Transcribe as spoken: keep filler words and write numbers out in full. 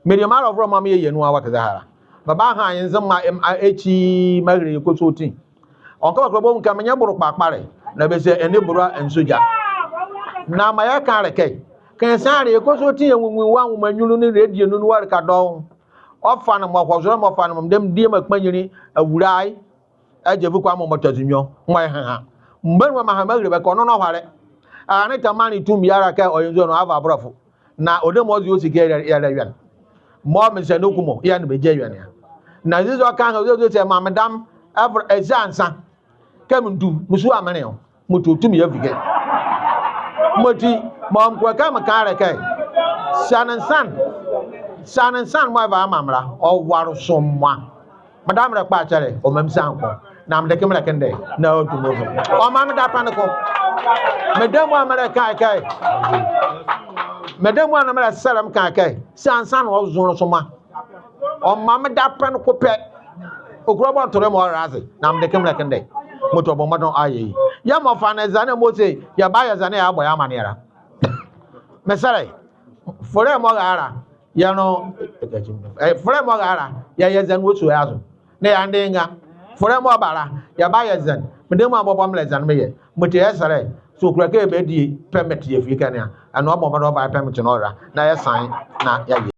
Mediema alɔvolɛ mɔɔ meyɛ ye nu a, wɔte zɛhae la. Mebaha ye Nzema, em, a, ekyi, meahile ye kɔsɔɔti. Ɔnka bɛ kola bom kɛ menyɛ bolo kpalɛ kpalɛ, na bɛse ɛnle bolo a ɛnzɔ gya. Na maa yɛka a le kɛ, kɛnsaale ye kɔsɔɔti yɛnwunwu wɔ anwoma nyunlu nee radio nu, nu wɔ ɛleka dɔɔnwo. Ɔfa ne mɔ, ɔhɔ zolɛ mɔ, ɔfa ne mɔ, medame diema kpanyinli, awulae, Agyevu Kwame Ɔmɔtɔ Zinyo, mɔɔ ɛheha. Mgbanyima meaha meahile bɛ kɛ ɔno nɔhalɛ. Anrɛɛ tɛ maanle tumi biala kɛ ɔyɛ nzɔne ava abolɔfo. Na ɔdame ɔze ɔsi kɛ yɛlɛyɛ ne. Mɔɔ mese ne kumo, yɛɛ ne bɛgyi awie ne a. Na Zizi ɔka a, ɔze ɔsi maa medame, ɛvolɛ, eza nsa. Kɛ mendu, mesuane menle ɔ. Mɔti ɔtumi yɛ ɛvi kɛ. Mɔti, mɔɔ mekola kɛ meka a le kɛ, siane nsa ne, siane nsa ne mɔɔ ɛva ɛmaa me la, ɔwale zo mɔa. Medame ɛlɛkpa kyɛlɛ, ɔmaa me siane ko. Na mede ɛkɛ melɛkɛndɛ, na ɔntu me zo. Ɔmaa me dapɛne ko. Medame a melɛka kɛ, medame a melɛsɛlɛ meka kɛ, siane nsa ne ɔzo ne zo mɔa. Ɔmaa me dapɛne ko pɛ. Ɔkulo bɔ ɔtole mɔɔ ɔra aze, na mede ɛkɛ melɛkɛndɛ. Mɔti ɔbɔ mɔdenle ɔyɛ ye. Yɛmɔ fa ne ɛzane mɔɔ se, yɛbayɛ ɛzane yɛabɔ ye amaneɛ la. Mesɛlɛ, folɛ mɔɔ ɛra la, yɛ nɔ, ɛ, folɛ mɔɔ ɛra la, yɛyɛ ɛzane wɔ sua ye azo. Na yɛande ye nga. Folɛ mɔɔ ɛba la, yɛbayɛ ɛzane. Medame a bɔbɔ melɛ ɛzane meyɛ. Mɔti yɛsɛlɛ, sɛ ɔkulo kɛ yɛbɛdi permit yɛfi ɛkɛ ne a, ɛnee ɔbɔ mɔdenle ɔva ye permit ne ɔra. Na yɛsan, na yɛayɛ.